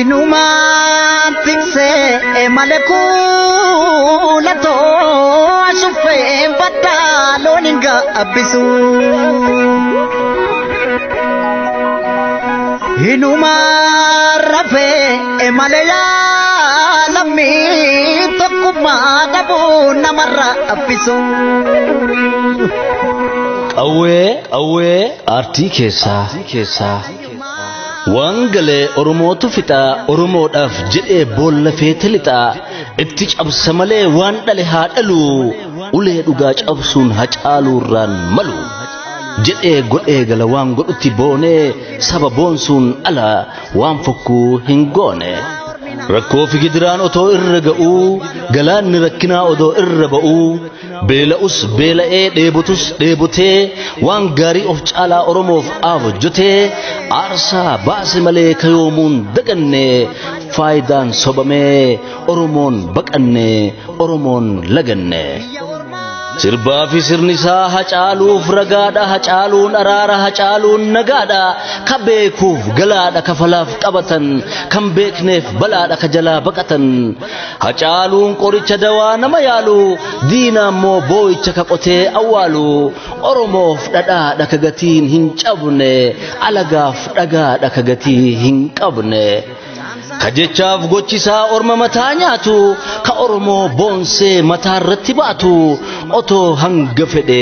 Hinumaan tiksee malee kuulatoo ashuffee baddaa loon hin gaabbisu. Hinumaan rafee malee yaalamii tokkummaa dhabuu namarra abbisu. Qawwee qawwee aartii keessaa. Waan galee Oromootu fixaa Oromoodhaaf jedhee boolla feete lixaa itti cabsa malee waan dhale haa dhalu ulee dhugaa cabsuun Hacaaluurraan malu jedhee godhee gala waan godhutti boonee saba boonsuun ala waan fokkuu hin goone. Rakkoo fi gidiraan otoo irra ga'uu galaanni rakkinaa odoo irra ba'uu beela'us beela'ee dheebotus dheebotee waan gaarii of caalaa Oromoof hojjetee aarsaa baase malee kayoomuun daganne faayidaan sobamee Oromoon baqanne Oromoon laganne. Sirbaa fi sirni isaa Hacaaluuf ragaadha, Hacaaluun araara, Hacaaluun nagaadha. Ka beekuuf galaadha, kafalaaf qabatan, kan beekneef balaadha, ka jalaa baqatan. Hacaaluun qoricha dawaa nama yaalu, diina immoo boo'icha ka qotee awwaalu. Oromoof dhadhaadha ka gatiin hin cabne, alagaaf dhagaadha ka gatii hin qabne. Ka jechaaf gochisaa orma mataa nyaatu, ka Oromoo boonsee mataa irratti baatu, otoo hanga fedhe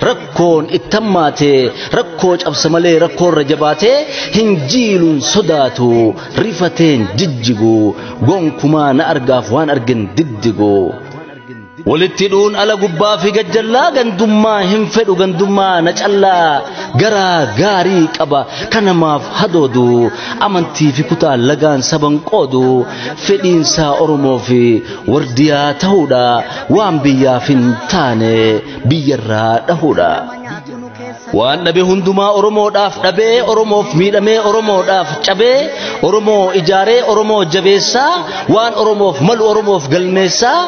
rakkoon itti hammaate, rakkoo cabsa malee rakkoo irra jabaate, hin jiiluun sodaatu, rifateen jijjigu, gonkumaa na argaaf waan argin diddigu. Walitti dhuun ala gubbaa fi gajjallaa gandummaa hin fedhu gandummaa na callaa garaa gaarii qaba kanamaaf hadoodu amantii fi kutaa lagaan saban qoodu fedhiinsaa Oromoo fi wardiyaa ta'uudha waan biyyaaf hin taane biyyarraa dhahuudha. Waan dhabe hundumaa Oromoodhaaf dhabee Oromoof miidhamee Oromoodhaaf cabee Oromoo ijaaree Oromoo jabeessaa waan Oromoof malu Oromoof galmeessaa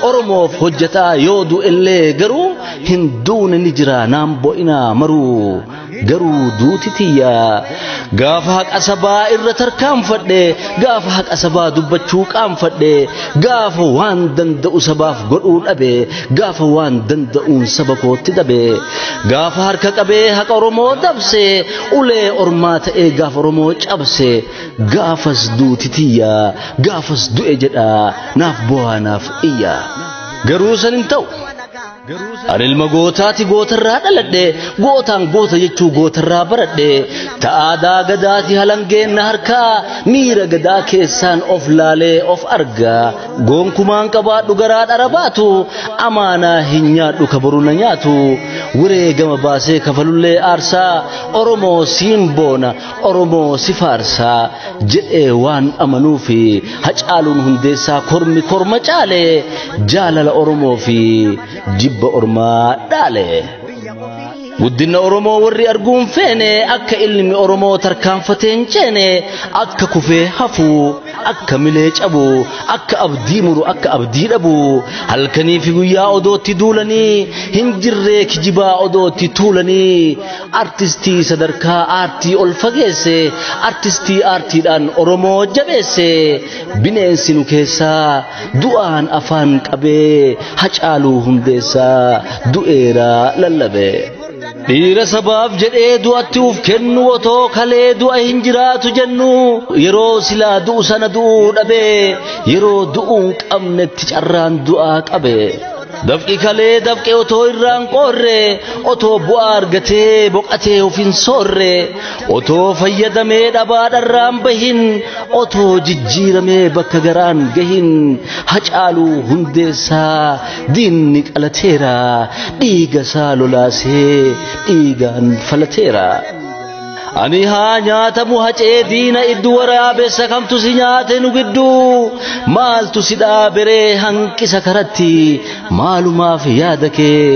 Oromoof hojjetaa yoo du'ellee garuu hin duune ni jira naan bo'inaa maruu garuu duuti tiyya gaafa haqa sabaa irra tarkaanfadhe gaafa haqa sabaa dubbachuu qaanfadhe gaafa waan danda'u sabaaf godhuu dhabe gaafa waan danda'uun saba kootti dhabe gaafa harka qabee haqa Oromoo dabse ulee ormaa ta'ee gaafa Oromoo cabse gaafas duuti tiyya gaafas du'e jedha naaf bu'aa naaf iyya garuu san hin ta'u. Ani ilma gootaati gootarraa dhaladhe gootaan goota jechuu gootarraa baradhe ta'aadaa gadaati halangeen na harkaa miira gadaa keessaan of laalee of argaa gonkumaan qabaadhu garaa dhara baatu amaanaa hin nyaadhu kabaru na nyaatu wareegama baasee kafalullee aarsaa Oromoo siin boona Oromoo si faarsaa jedhee waan amanuufi Hacaaluun Hundeessaa kormi korma caale jaalala Oromoo fi jibba ormaa dhaale. Guddina Oromoo warri arguun feene akka ilmi Oromoo tarkaanfatee hin ceene akka kufee hafu akka milee cabu akka abdii muru akka abdii dhabu halkanii fi guyyaa odootti duulanii hin jirree kijibaa odootti tuulanii artistii sadarkaa aartii ol fageesse artistii aartiidhaan Oromoo jabeesse bineensi nu keessaa du'aan afaan qabee Hacaaluu Hundeessaa du'eera lallabe. Dhiira sabaaf jedhee du'atti uf kennu otoo kalee du'a hin jiraatu jennu yeroo silaa du'u sana du'uu dhabee yeroo du'uun qabnetti carraan du'aa qabe. Dafqi kalee dafqe otoo irraan qoorre otoo bu'aa argatee boqatee of hin soorre otoo fayyadamee dhabaa dharraan bahin otoo jijjiiramee bakka garaan gahin Hacaaluu Hundeessaa diinni qalateera dhiiga isaa lolaasee dhiigaan falateera. Ani haa nyaatamu hacee diina iddu waraabessa kamtu si nyaate nu gidduu maaltu si dhaaberee hanqisa karatti maalumaaf yaada kee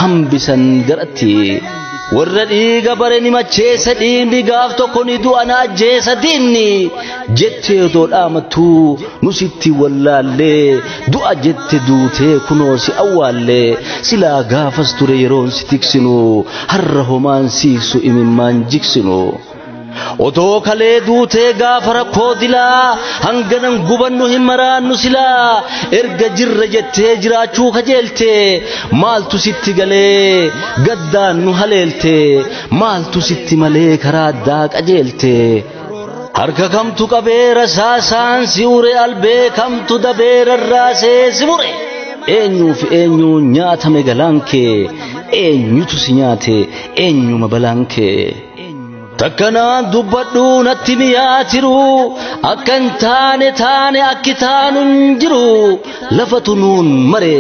hambisan garatti. Warra dhiiga bare ni macheessa dhiigni gaaf tokko ni du'a na ajjeesa diinni jettee otoo dhaamattuu nu sitti wallaallee du'a jette duutee kunoo si awwaallee silaa gaafas ture yeroon si tiksinu har'a homaan siiksu imimmaan jiksinu. Otoo kalee duutee gaafa rakkoo dilaa hanganan gubannu hin maraannu silaa erga jirra jettee jiraachuu kajeelte maaltu sitti galee gaddaan nu haleelte maaltu sitti malee karaa addaa qajeelte. Harka kamtu qabeera saasaan si ure albee kamtu dabeera raasee si mure. Eenyuuf eenyuun nyaatame galaan kee eenyutu si nyaate eenyuma balaan kee. Takkanaan dubbadhu natti mi'aa jiru akka hin taane taane akki taanu hin jiru lafatu nuun mare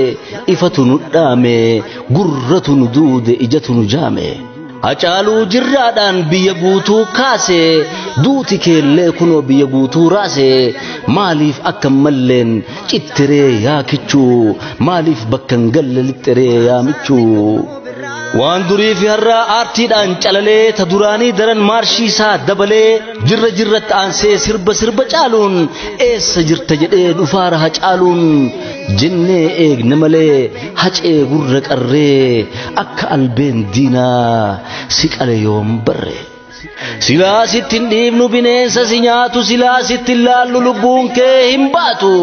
ifatu nu dhaame gurratu nu duude ijatu nu jaame. Hacaaluu jirraadhaan biyya guutuu kaase duuti keellee kunoo biyya guutuu raase maaliif akka malleen cittiree yaakichuu maaliif bakka hin galle lixxiree yaamichuu. Waan durii fi har'aa aartiidhaan calalee ta duraanii daran maarshii isaa dabalee jirra jirratti aansee sirba sirba caaluun eessa jirta jedhee dhufaara Hacaaluun jennee eegne malee hacee gurra qarree akka albeen diinaa si qale yoom barre. Silaa sitti hin dhiibnu bineensa si nyaatu silaa sitti hin laallu lubbuun kee hin baatu.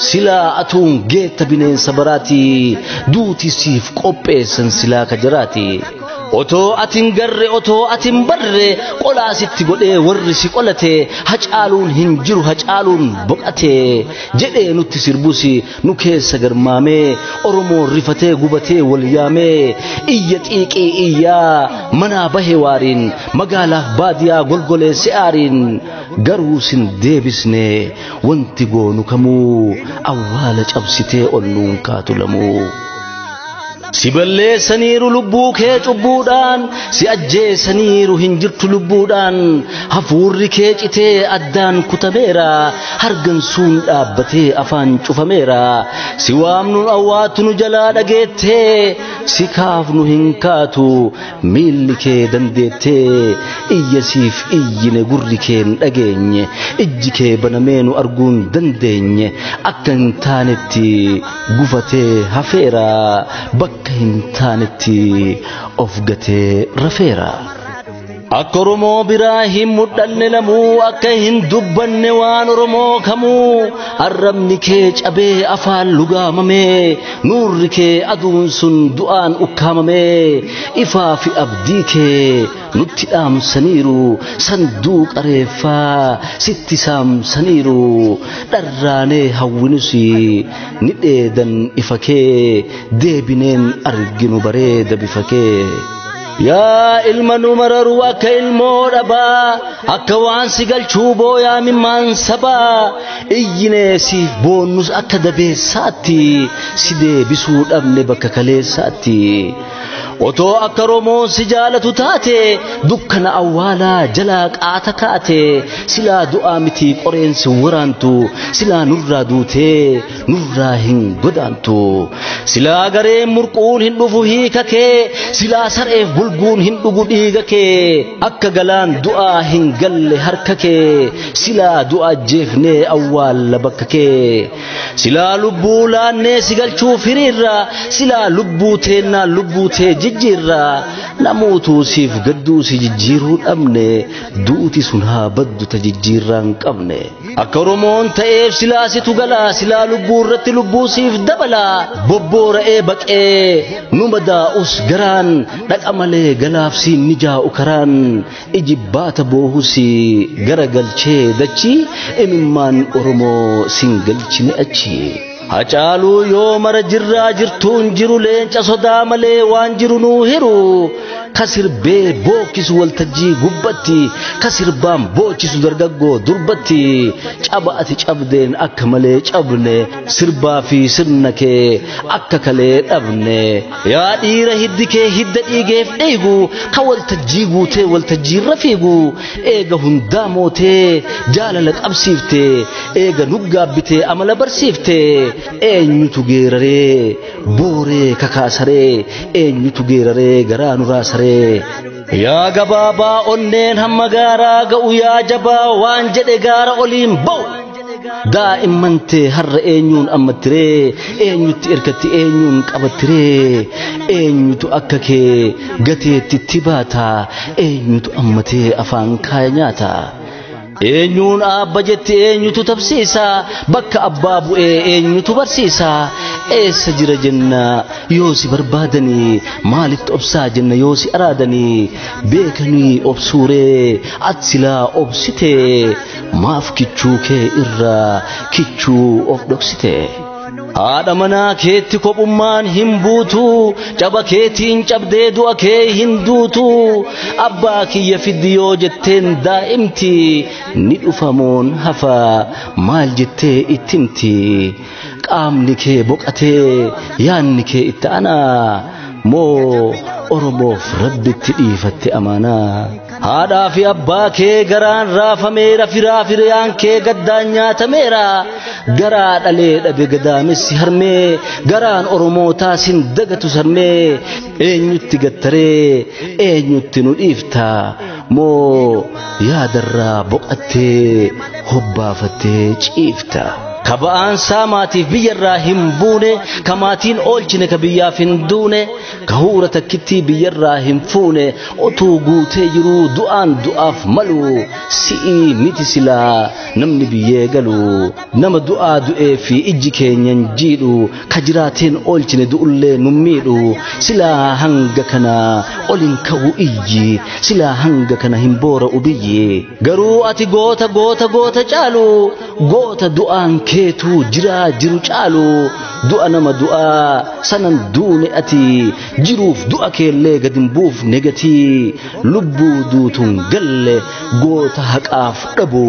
Silaa atuun geetta bineensa baraati duuti siif qopheessan silaa kajaraati. Otoo atin garre otoo atin barre qolaa sitti godhee warri si qolate Hacaaluun hin jiru Hacaaluun boqate jedhee nutti sirbusi nu keessa garmaamee Oromoon rifatee gubatee wal yaamee iyya xiiqii iyyaa manaa bahe waariin magaalaaf baadiyaa golgoleesse aariin garuu sin deebisne wanti goonu kamuu awwaala cabsitee ol nuun kaatu lamuu. Si balleessaniiru lubbuu kee cubbuudhaan si ajjeessaniiru hin jirtu lubbuudhaan hafuurri kee citee addaan kutameera hargansuun dhaabbatee afaan cufameera si waamnuun awwaattu nu jalaa dhageettee si kaafnu hin kaatu miilli kee dandeettee iyya siif iyyine gurri kee hin dhageenye ijji kee banamee nu arguun dandeenye akka hin taanetti gufatee hafeera bakka hin taanetti of gatee rafeera. Akka Oromoo biraa hin mul'anne lamuu akka hin dubbanne waan Oromoo kamuu arrabni kee cabee afaan lugaamamee nuurri kee aduun sun du'aan ukkaamamee ifaa fi abdii kee nutti dhaamsaniiru sanduuqa reeffaa sitti saamsaniiru dharraanee hawwinus ni dheedan ifa kee deebineen arginu bareeda bifa kee. Yaa ilma nu mararu akka ilmoo dhabaa akka waan si galchuu booyaa mimmaan sabaa iyyinee siif boonnus akka dabeessaatti si deebisuu dhabne bakka kaleessaatti. Otoo akka Oromoon si jaalatu taate dukkana awwaalaa jalaa qaata kaate silaa du'aa miti qoreen si waraantu silaa nurraa duutee nurraa hin godaantu silaa gareen murquun hin dhufu hiika kee silaa sareef bulguun hin dhugu dhiiga kee akka galaan du'aa hin galle harka kee silaa du'a ajjeefnee awwaalla bakka kee silaa lubbuu laannee si galchuuf hiriirra silaa lubbuu teennaa lubbuu tee jijjiirra namootuu siif gadduu si jijjiiruu dhabne duuti sun haa baddu ta jijjiirraa hin qabne. Akka Oromoon ta'eef silaa situ galaa silaa lubbuu irratti lubbuu siif dabala bobboora'ee baqee nu madaa'us garaan dhaqa malee galaaf siin ni jaa'u karaan iji baata boohus gara galchee dachii imimmaan Oromoo siin galchine achi. Hacaaluu yoo mara jirraa jirtuun jiru leenca sodaa malee waan jiru nuu hiru kasirbee bookkisu waltajjii gubbatti kasirbaan boochisu dargaggoo durbatti caba ati cabdeen akka malee cabne sirbaa fi sirna kee akka kalee dhabne yaa dhiira hiddi kee hidda dhiigeef dhiigu ka waltajjii guutee waltajjiirra fiigu eega hundaa mootee jaalala qabsiifte eega nuggaabbitee amala barsiifte eenyutu geeraree booree kakaasaree eenyutu geeraree garaa nuraasaree. haree. Yaa gabaabaa onneen hamma gaaraa ga'u yaa jabaa waan jedhe gaara oliin ba'u. Daa'imman tee har'a eenyuun ammattiree eenyutti erkatti eenyuun qabattiree eenyutu akka kee gateetti itti baata eenyutu ammatee afaan kaaya nyaata. Eenyuun aabba jetti eenyutu tabsiisa bakka abbaa bu'ee eenyutu barsiisa eessa jira jenna yoo si barbaadanii maalitti obsaa jenna yoo si araadanii beekanii obsuuree ati silaa obsitee maaf kichuu kee irraa kichuu of dhoksite. Haadha manaa keetti kophummaan hin buutu caba keetiin cabdee du'a kee hin duutu abbaa kiyya fiddi yoo jetteen daa'imti ni dhufamoon hafa maal jettee ittimti qaamni kee boqatee yaanni kee itti aanaa moo Oromoof rabbitti dhiifatte amaanaa. Haadhaa fi abbaa kee garaan raafameera firaa firiyaan kee gaddaan nyaatameera garaa dhalee dhabe gadaamessi harmee garaan Oromootaa sin dagatu sarmee eenyutti gattaree eenyutti nu dhiifta moo yaadarraa boqattee hobbaafattee ciifta. Ka ba'aan saamaatiif biyyarraa hin buune ka maatiin oolchine ka biyyaaf hin duune ka huura takkittii biyyarraa hin fuune otuu guutee jiruu du'aan du'aaf malu si'ii miti silaa namni biyyee galu nama du'aa du'ee fi ijji keenyan jiidhu ka jiraateen oolchine du'ullee nu miidhu silaa hanga kana olin ka'u iyyi silaa hanga kana hin boora'u biyyi garuu ati goota goota goota caalu goota du'aan keetuu jiraa jiru caalu du'a nama du'aa sanan duune ati jiruuf du'a keellee gad hin buufne gatii lubbuu duutuun galle goota haqaaf dhabu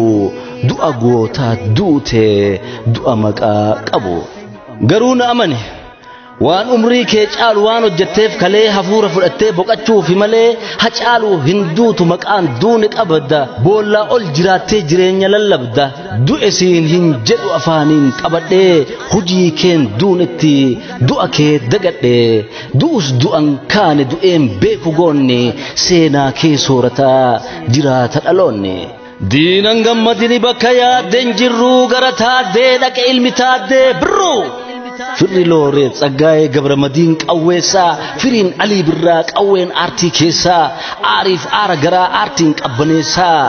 du'a gootaa duute du'a maqaa qabu. Garuu na amane waan umrii kee caalu waan hojjetteef kalee hafuura fudhattee boqachuufi malee hacaalu hin duutu maqaan duune qabda boollaa ol jiraattee jireenya lallabda du'e siin hin jedhu afaaniin qabadhee hujii keen duunetti du'a kee dagadhe du'us du'an kaane du'een beeku goonni seenaa kee soorataa jiraata dhaloonni. Diinan gammadini bakka yaaddeen jirruu gara taaddee dhaqe ilmi taaddee birruu. Firri Looree Tsaggaayee Gabramadiin qawweessaa firiin Alii Birraa qawween aartii keessaa aariif aara garaa aartiin qabbaneessaa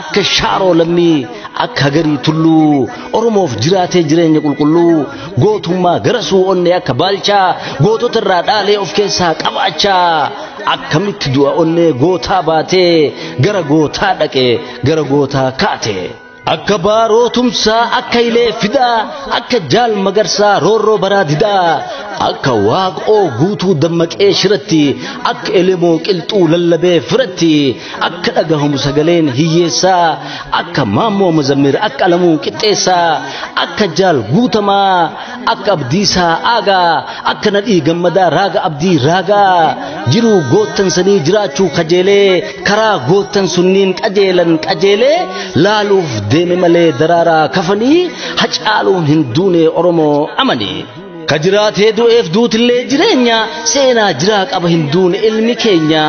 akka shaaroo lammii akka garii tulluu Oromoof jiraatee jireenya qulqulluu gootummaa garasuu onnee akka baalchaa gootota irraa dhaalee of keessaa qabaachaa akkamitti du'a onnee gootaa baatee gara gootaa dhaqe gara gootaa kaate. Akka baaroo tumsaa akka ilee fidaa akka jaal magarsaa roorroo baraa didaa akka waaqoo guutuu dammaqee shiratti akka elemoo qilxuu lallabee firatti akka dhagahamu sagaleen hiyyeessaa akka maammoo mazammir akka alamuu qixxeessaa akka jaal guutamaa akka abdiisaa aagaa akka nadhii gammadaa raaga abdii raagaa jiruu goottan sanii jiraachuu kajeelee karaa goottan sunniin qajeelan qajeelee laaluuf deeme malee daraaraa kafanii hacaaluun hin duune Oromoo amanii. Ka jiraatee du'eef duutillee jireenya seenaa jiraa qaba hin duune ilmi keenya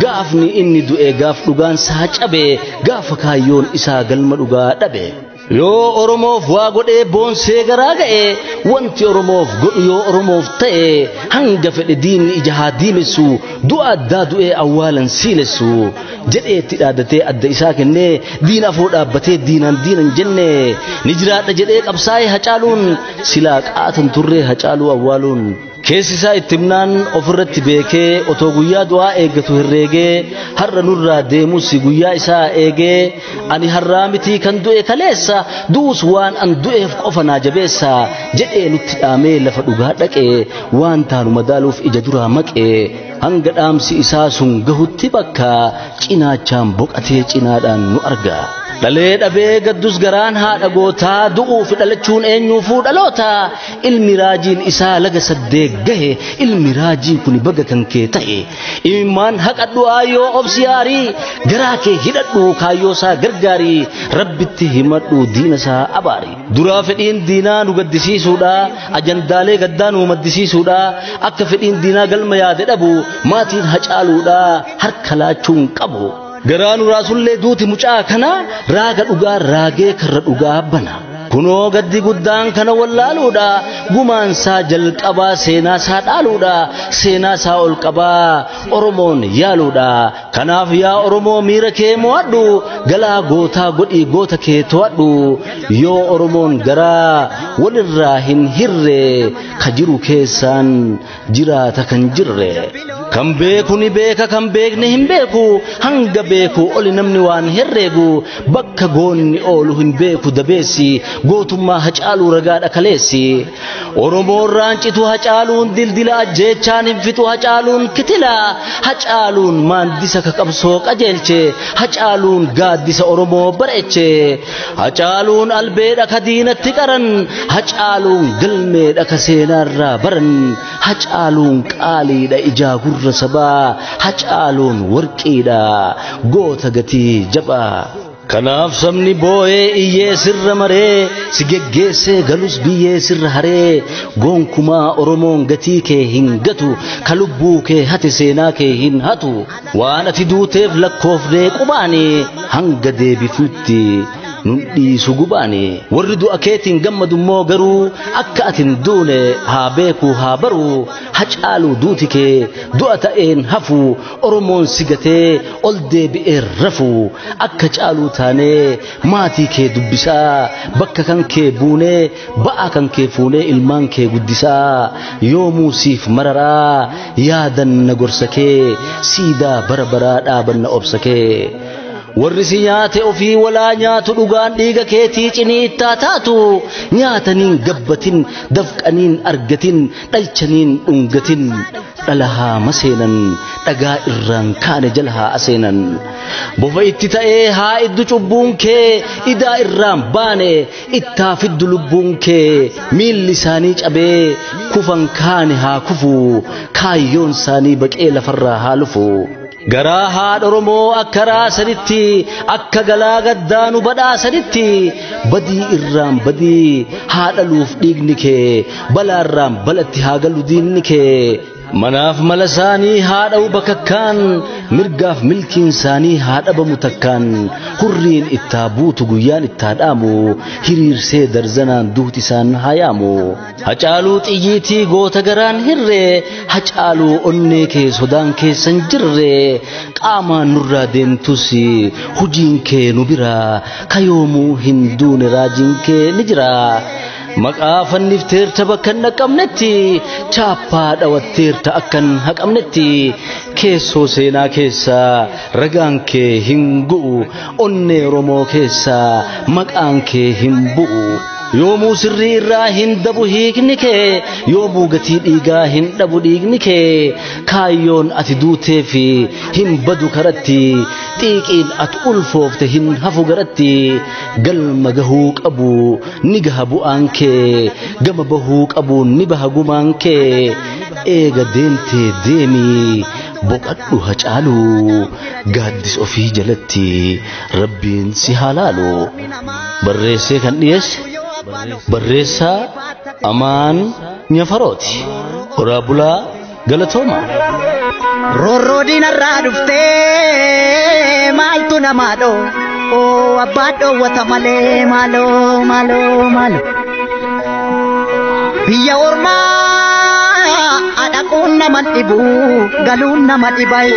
gaafni inni du'e gaaf dhugaan isaa cabe gaafa kaayyoon isaa galma dhugaa dhabe. Yoo Oromoof waa godhee boonsee garaa ga'e wanti Oromoof godhu yoo Oromoof ta'e hanga fedhe diinni ija haa diimessu du'a addaa du'ee awwaalan siilessu jedheetti dhaadatee adda isaa kennee diina afoo dhaabbatee diinaan diinan jenne ni jiraadha jedhee qabsaa'ee hacaaluun silaa qaatan turree hacaaluu awwaaluun. Keessi isaa itti himnaan ofirratti beekee otoo guyyaa du'aa eeggatu herreegee har'a nurraa deemus guyyaa isaa eegee ani har'aa mitii kan du'e kaleessa du'us waan an du'eef qofa naa jabeessa jedhee nutti dhaamee lafa dhugaa dhaqee waan taanu madaaluuf ija duraa maqee hanga dhaamsi isaa sun gahutti bakka cinaachaan boqatee cinaadhaan nu arga. Dhalee dhabee gaddus garaan haadha gootaa du'uu fi dhalachuun eenyuufuu dhaloota. Ilmi raajiin isaa laga saddee gahe ilmi raajii kun baga kan kee ta'e. Imimmaan haqadhu aayyoo obsi yaarii garaa kee hidhadhu kaayyoo isaa gargaarii rabbitti himadhu diina isaa abaari. Duraa fedhiin diinaa nu gaddisiisuudha ajandaalee gaddaa nu maddisiisuudha akka fedhiin diinaa galma yaade dhabu maatiin Hacaaluudha harka laachuun qabu. Garaa nu raasullee duuti mucaa kana raaga dhugaa raagee karra dhugaa bana. Kunoo gaddi guddaan kana wallaaluudha gumaan isaa jalqabaa seenaa isaa dhaaluudha seenaa isaa ol qabaa Oromoon yaaluudha. Kanaaf yaa Oromoo miira kee mo'adhu galaa gootaa godhii goota kee to'adhu yoo Oromoon garaa walirraa hin hirre ka jiru keessaan jiraata kan jirre. Kan beeku ni beeka kan beekne hin beeku hanga beeku oli namni waan herreegu bakka goonni oolu hin beeku dabeessi gootummaa Hacaaluu ragaadha kaleessi. Oromoon raancitu Hacaaluun dildila ajjeechaan hin fixu Hacaaluun kitila Hacaaluun maandisa ka qabsoo qajeelche Hacaaluun gaaddisa Oromoo bareeche Hacaaluun albeedha ka diinatti qaran Hacaaluun galmeedha ka seenaarraa baran Hacaaluun qaaliidha ijaa gurra sabaa Hacaaluun warqiidha goota gatii jabaa. Kanaaf sabni boo'ee iyyee sirra maree si geggeessee galus biyyee sirra haree gonkumaa Oromoon gatii kee hin gatu ka lubbuu kee hate seenaa kee hin hatu waan ati duuteef lakkoofnee qubaani hanga deebifnutti nun dhiisu gubaani warri du'a keetiin gammadummoo garuu akka ati hin duune haa beeku haa baru Hacaaluu duuti kee du'a ta'een hafu Oromoon si gatee ol deebi'ee rafu akka caaluu taanee maatii kee dubbisaa bakka kan kee buunee ba'aa kan kee fuunee ilmaan kee guddisaa yoomuu siif mararaa yaadanna gorsa kee siidaa bara baraa dhaabanna obsa kee. Warri si nyaate ofii walaa nyaatu dhugaan dhiiga keetii ciniittaa taatu nyaataniin gabbatin dafqaniin argatin dhalchaniin dhungatin dhala haa maseenan dhagaa irraan kaane jala haa aseenan. Bofa itti ta'ee haa iddu cubbuun kee idaa irraan baane ittaa fiddu lubbuun kee miilli isaanii cabee kufan kaane haa kufu kaayyoon isaanii baqee lafarraa haa lufu. Garaa haadha Oromoo akka raasanitti akka galaa gaddaanu badhaasanitti badii irraan badii haa dhaluuf dhiigni kee balaarraan balatti haa galu diinni kee. Manaaf mala isaanii haa dha'u bakakkaan mirgaaf milkiin isaanii haa dhabamu takkaan hurriin ittaa buutu guyyaan ittaa dhaamu hiriirsee darzanaan duuti isaan haa yaamu. Hacaaluu xiyyiitii goota garaan hirree Hacaaluu onnee kee sodaan keessan jirre qaamaan nurraa deemtus hujiin kee nu bira kayoomuu hin duune raajiin kee ni jira. Maqaa fannifteerta bakka hin dhaqqabnetti chaappaa dhawatteerta akka hin haqamnetti keessoo seenaa keessaa ragaan kee hin gu'u onnee Oromoo keessaa maqaan kee hin bu'u. Yoomuu sirrii irraa hin dabu hiikni kee yoomuu gatii dhiigaa hin dhabu dhiigni kee kaayyoon ati duutee fi hin badu karatti xiiqiin ati ulfoofte hin hafu garatti galma gahuu qabu ni gaha bu'aan kee gama bahuu qabu ni baha gumaan kee eega deemtee deemi boqadhu Hacaaluu gaaddis ofii jalatti rabbiin si haa laalu. Barreessee kan dhiyeesse barreessaa Amaan Nyafarooti. Horaa bulaa galatooma. Roorroo diinarraa dhuftee maaltu namaa dhoo oo abbaa dhoowwata malee maaloo maaloo maaloo. Biyya ormaa dhaquun nama dhibu galuun nama dhibai.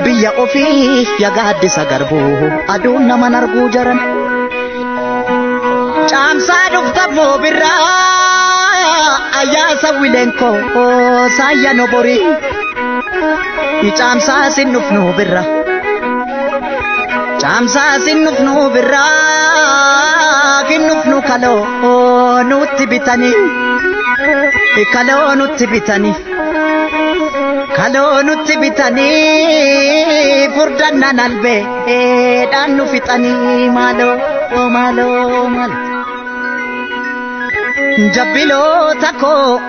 Biyya ofii yagaaddisa garbu aduun nama arguu jaran. Caamsaa dhufta moobirraa ayyaasa wileenkoo saayya noborii. Caamsaa sin dhufnu birra. Caamsaa sin dhufnu birra kinnufnu kaloo nutti bitanii. Kaloo nutti bitanii. Kaloo nutti bitanii furdannaan albeedhaan nu fixanii maaloo maaloo maaloo. Jabbiloota koo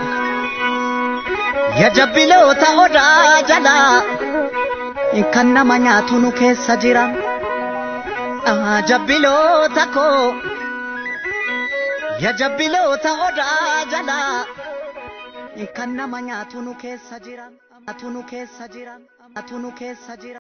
ya jabbiloota odaa jalaa kan nama nyaatu nu keessa jira. Jabbiloota koo ya jabbiloota odaa jalaa kan nama nyaatu nu keessa jira. Nyaatu nu keessa jira. Nyaatu nu keessa jira.